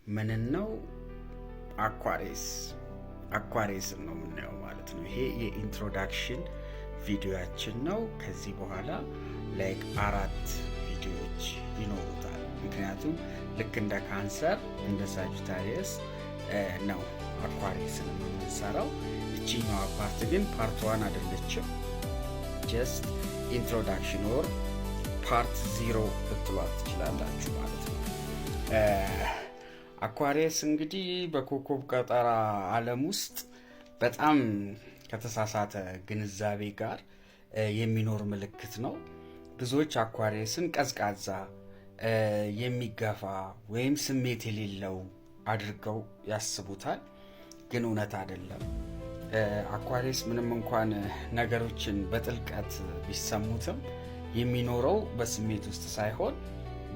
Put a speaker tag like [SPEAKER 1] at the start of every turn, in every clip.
[SPEAKER 1] ምንን ነው? Aquarius ን ነው የምናየው ማለት ነው። ይሄ የ introduction ቪዲዮያችን ነው። ከዚህ በኋላ like አራት ቪዲዮዎች ይኖሩታል። ምክንያቱም ልክ እንደ ካንሰር፣ እንደ Sagittarius ነው Aquarius ን የምንሰራው። እቺኛዋ part ግን part one አይደለችም። Just introduction or part zero ልትሏት ትችላላችሁ ማለት ነው። Aquarius እንግዲህ በኮከብ ቆጠራ ዓለም ውስጥ በጣም ከተሳሳተ ግንዛቤ ጋር የሚኖር ምልክት ነው። ብዙዎች Aquarius ን ቀዝቃዛ፣ የሚገፋ ወይም ስሜት የሌለው አድርገው ያስቡታል። ግን እውነት አይደለም። Aquarius ምንም እንኳን ነገሮችን በጥልቀት ቢሰሙትም የሚኖረው በስሜት ውስጥ ሳይሆን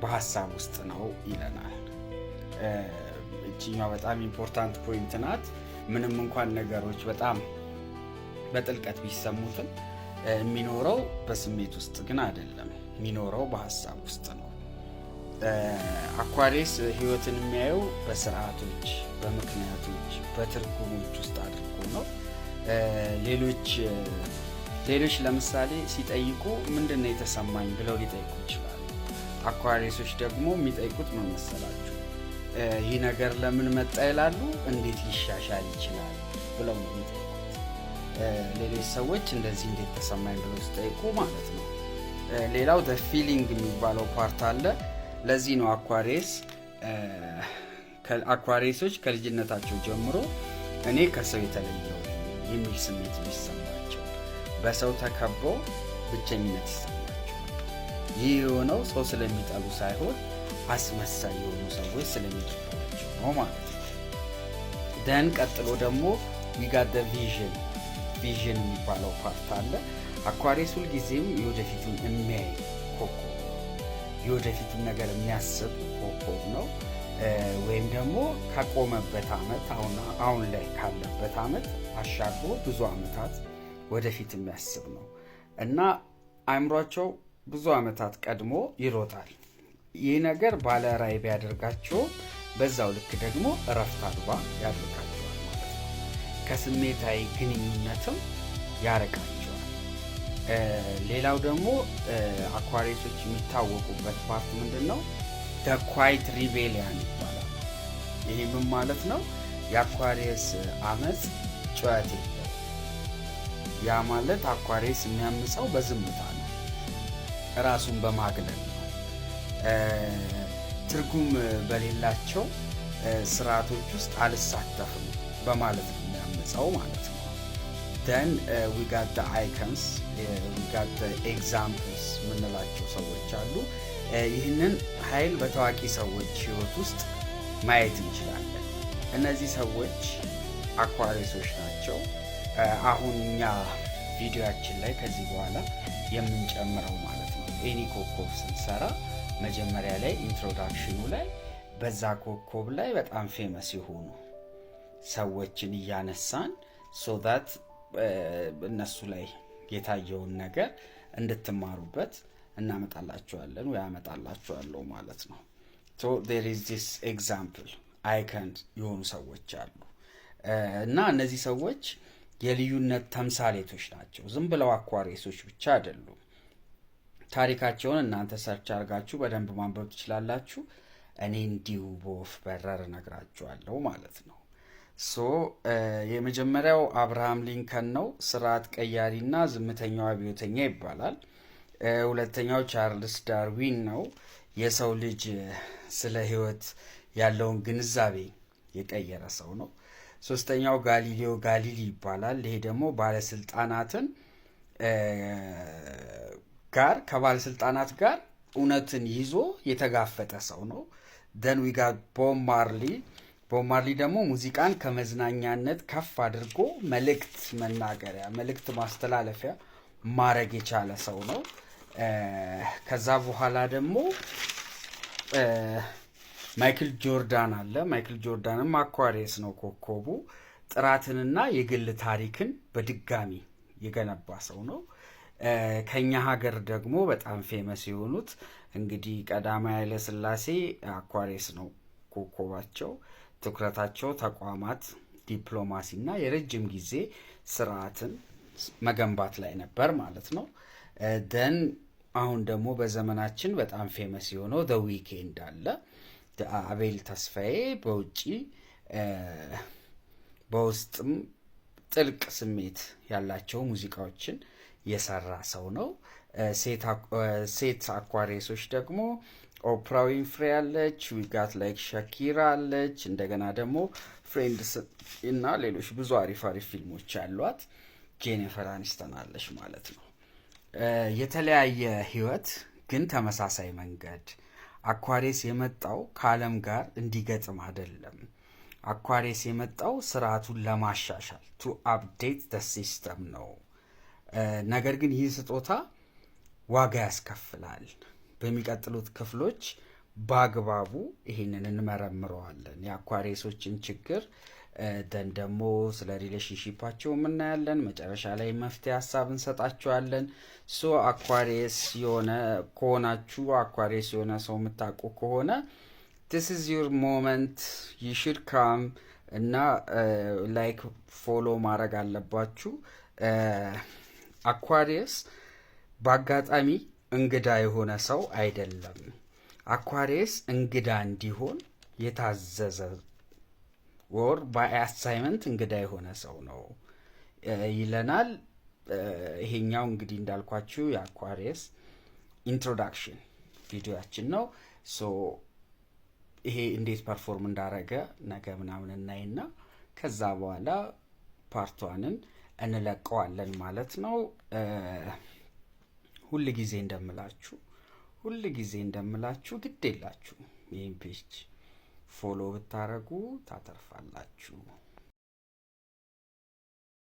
[SPEAKER 1] በሀሳብ ውስጥ ነው ይለናል። እችኛዋ በጣም important point ናት። ምንም እንኳን ነገሮች በጣም በጥልቀት ቢሰሙትም የሚኖረው በስሜት ውስጥ ግን አይደለም፣ የሚኖረው በሀሳብ ውስጥ ነው። Aquarius ህይወትን የሚያየው በስርዓቶች፣ በምክንያቶች፣ በትርጉሞች ውስጥ አድርጎ ነው። ሌሎች ለምሳሌ ሲጠይቁ ምንድን ነው የተሰማኝ ብለው ሊጠይቁ ይችላሉ። Aquarius ኦች ደግሞ የሚጠይቁት ምን መሰላችሁ? ይህ ነገር ለምን መጣ ይላሉ። እንዴት ሊሻሻል ይችላል ብለው ነው የሚጠይቁት። ሌሎች ሰዎች እንደዚህ እንዴት ተሰማኝ ብለው ሲጠይቁ ማለት ነው። ሌላው the feeling የሚባለው part አለ። ለዚህ ነው Aquarius ኦች ከልጅነታቸው ጀምሮ እኔ ከሰው የተለየሁ የሚል ስሜት የሚሰማቸው፣ በሰው ተከበው ብቸኝነት ይሰማቸዋል። ይህ የሆነው ሰው ስለሚጠሉ ሳይሆን አስመሳይ የሆኑ ሰዎች ስለሚደብራቸው ነው ማለት ነው። Then ቀጥሎ ደግሞ we got the vision የሚባለው part አለ። Aquarius ሁልጊዜም የወደፊቱን የሚያይ ኮከብ ነው። የወደፊቱን ነገር የሚያስብ ኮከብ ነው። ወይም ደግሞ ከቆመበት ዓመት፣ አሁን ላይ ካለበት ዓመት አሻግሮ ብዙ ዓመታት ወደፊት የሚያስብ ነው እና አእምሯቸው ብዙ ዓመታት ቀድሞ ይሮጣል። ይህ ነገር ባለ ራዕይ ቢያደርጋቸው በዛው ልክ ደግሞ እረፍት አልባ ያደርጋቸዋል ማለት ነው። ከስሜታዊ ግንኙነትም ያርቃቸዋል። ሌላው ደግሞ Aquarius ኦች የሚታወቁበት part ምንድን ነው? The quiet rebellion ይባላል። ይሄ ምን ማለት ነው? የ Aquarius አመፅ ጩኸት የለውም። ያ ማለት Aquarius የሚያምፀው በዝምታ ነው፣ ራሱን በማግለል ነው። ትርጉም በሌላቸው ስርዓቶች ውስጥ አልሳተፍም በማለት ነው የሚያምፀው ማለት ነው። Then we got the icons፣ we got the examples የምንላቸው ሰዎች አሉ። ይህንን ኃይል በታዋቂ ሰዎች ህይወት ውስጥ ማየት እንችላለን። እነዚህ ሰዎች Aquarius ኦች ናቸው። አሁን እኛ ቪዲዮያችን ላይ ከዚህ በኋላ የምንጨምረው ማለት ነው። Any ኮከብ ስንሰራ መጀመሪያ ላይ introduction ኑ ላይ በዛ ኮከብ ላይ በጣም famous የሆኑ ሰዎችን እያነሳን so that እነሱ ላይ የታየውን ነገር እንድትማሩበት እናመጣላችኋለን ወይ አመጣላችኋለሁ ማለት ነው። So there is this example፣ icon የሆኑ ሰዎች አሉ እና እነዚህ ሰዎች የልዩነት ተምሳሌቶች ናቸው። ዝም ብለው Aquarius ኦች ብቻ አይደሉም። ታሪካቸውን እናንተ search አድርጋችሁ በደንብ ማንበብ ትችላላችሁ። እኔ እንዲሁ በወፍ በረር እነግራችኋለሁ ማለት ነው። So የመጀመሪያው አብርሃም ሊንከን ነው። ስርዓት ቀያሪና ዝምተኛው አብዮተኛ ይባላል። ሁለተኛው ቻርልስ ዳርዊን ነው። የሰው ልጅ ስለ ሕይወት ያለውን ግንዛቤ የቀየረ ሰው ነው። ሶስተኛው ጋሊሊዮ ጋሊሊ ይባላል። ይሄ ደግሞ ባለስልጣናትን ጋር ከባለስልጣናት ጋር እውነትን ይዞ የተጋፈጠ ሰው ነው። Then we got ቦብ ማርሊ። ቦብ ማርሊ ደግሞ ሙዚቃን ከመዝናኛነት ከፍ አድርጎ መልእክት መናገሪያ፣ መልእክት ማስተላለፊያ ማድረግ የቻለ ሰው ነው። ከዛ በኋላ ደግሞ ማይክል ጆርዳን አለ። ማይክል ጆርዳንም Aquarius ነው ኮከቡ። ጥራትንና የግል ታሪክን በድጋሚ የገነባ ሰው ነው። ከኛ ሀገር ደግሞ በጣም famous የሆኑት እንግዲህ ቀዳማዊ ኃይለ ሥላሴ Aquarius ነው። ኮከባቸው። ትኩረታቸው ተቋማት፣ ዲፕሎማሲ እና የረጅም ጊዜ ስርዓትን መገንባት ላይ ነበር ማለት ነው። Then አሁን ደግሞ በዘመናችን በጣም famous የሆነው The Weeknd አለ። አቤል ተስፋዬ በውጪ በውስጥም ጥልቅ ስሜት ያላቸው ሙዚቃዎችን የሰራ ሰው ነው። ሴት Aquarius ኦች ደግሞ ኦፕራ ዊንፍሬ አለች፣ we got like ሻኪራ አለች። እንደገና ደግሞ Friends እና ሌሎች ብዙ አሪፍ አሪፍ ፊልሞች ያሏት ጄኒፈር አኒስተን አለች ማለት ነው። የተለያየ ህይወት ግን ተመሳሳይ መንገድ። Aquarius የመጣው ከዓለም ጋር እንዲገጥም አይደለም። Aquarius የመጣው ስርዓቱን ለማሻሻል to update the system ነው። ነገር ግን ይህ ስጦታ ዋጋ ያስከፍላል። በሚቀጥሉት ክፍሎች በአግባቡ ይህንን እንመረምረዋለን። የ Aquarius ኦችን ችግር then ደግሞ ስለ relationship ኣቸው እናያለን። መጨረሻ ላይ መፍትሄ ሀሳብ እንሰጣቸዋለን። So Aquarius የሆነ ከሆናችሁ፣ Aquarius የሆነ ሰው የምታውቁ ከሆነ this is your moment, you should come እና like follow ማድረግ አለባችሁ። Aquarius በአጋጣሚ እንግዳ የሆነ ሰው አይደለም። Aquarius እንግዳ እንዲሆን የታዘዘ or by assignment እንግዳ የሆነ ሰው ነው ይለናል። ይሄኛው እንግዲህ እንዳልኳችሁ የ Aquarius introduction ቪዲዮያችን ነው። So ይሄ እንዴት perform እንዳረገ ነገ ምናምን እናይና ከዛ በኋላ part one ን እንለቀዋለን ማለት ነው። ሁል ጊዜ እንደምላችሁ ግድ የላችሁ ይህን page follow ብታረጉ ታተርፋላችሁ።